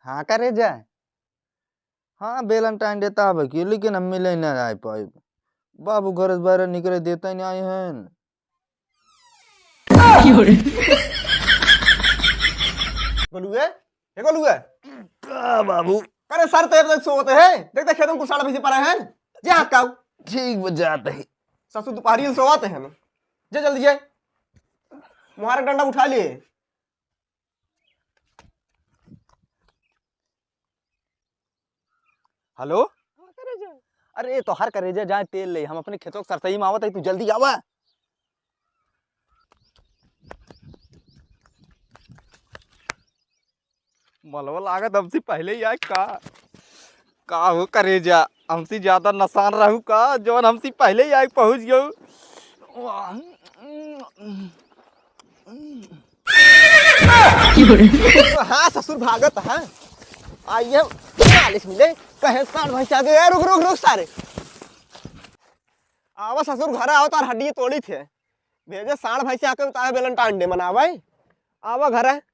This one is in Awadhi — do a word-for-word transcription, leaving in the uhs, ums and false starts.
हाँ करे जा। हाँ, Valentine Day त आवे की, लेकिन हम मिले ना आए पाए। बाबू घर से बाहर निकले देते ही नहीं आए हैं। गोलुए, हे गोलुए। का बाबू? अरे सर, तो अब तक सोते हैं। देखते खेतों को साढ़े पैसे पड़े हैं। जे हाथ का। ठीक बजाते हैं। ससुर दोपहरी में सोवाते हैं ना। जे जल्दी जे। मुहार डंडा उठा लिए। हेलो? हाँ, करेजा। अरे, तोहार करेजा जाए तेल ले, हम अपने खेतों के सरसई में आवत है, तू जल्दी आवा। मलवा लागत हमसे पहले ही आए का? का हो करेजा, हमसे ज्यादा नसान रहू का, जौन हमसे पहले ही आए पहुँच गयो? हाँ, ससुर भागत है। आइए, मालिश मिले, कहे साढ़ भैंस आगे, ए, रुक, रुक, रुक सारे। आवा ससुर, घर आओ, तार हड्डी तोड़ी थे। भेजे साढ़ भैंस आके उतारे Valentine Day मनावे। आवा घर है।